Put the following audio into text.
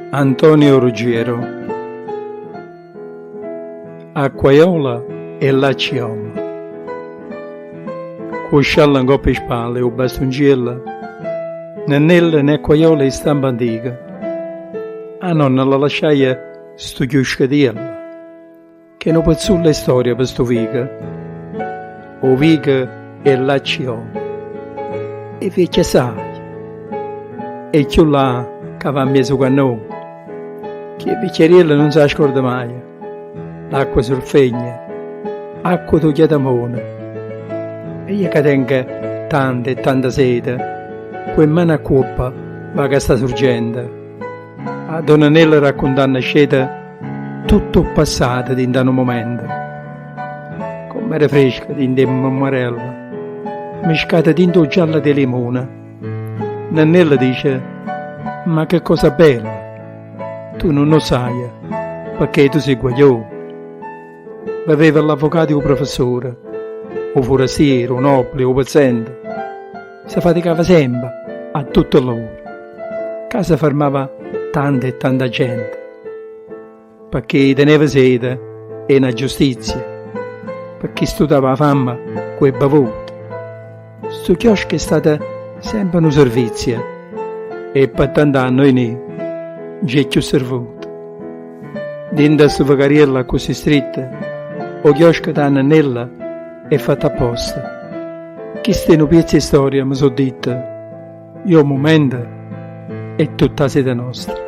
Antonio Ruggiero Acquaiola e ll'acciomma Cu 'o sciallo 'ncopp' 'e spalle e 'o bastunciello Nennella è n'acquaiola 'e stampa antica 'A nonna lle lasciaje stu chiuschetiello Ch'è nu pezzullo 'e storia pe stu vico 'O vico 'e ll'acciomma È viecchio assaje E cchiù llà ca va 'mmiez' 'o cannone Chi è vicchiariello nun s' 'a scorda maje L'acqua surfegna Acqua d' 'o Chiatamone E io ca tengo tanta e tanta sete Cu 'e mmane a cuoppo vaco a sta surgente A donna Nella raccuntanno sceta Tutto 'o ppassato dint'a nu mumento. Comm'era fresca dint' 'e mmummarelle, mmiscata dint' 'o giallo d' 'e limune. Nennella dice, Ma che cosa bella! Tu nun 'o ssaje, pecché tu si' guaglione. Veveva ll'avvocato e 'o professore, 'o furastiero, 'o nobile, 'o pezzente. Se faticava sempe, a tutte ll'ore. Ccà se fermava tanta e tanta gente. Pecché teneva sete 'e na giustizia, pecché stutava 'a famma cu 'e bevute. Stu chiosco è stato sempe nu servizio e pe tant'anne, oinè, nce è cchiù servuto. Dint' a stu vicariello accussì stritto, 'o chiosco d' 'a nennella è fatto apposta. Chisto è nu piezzo 'e storia, me so' ditto, e 'o mumento è tutta 'a sete nosta.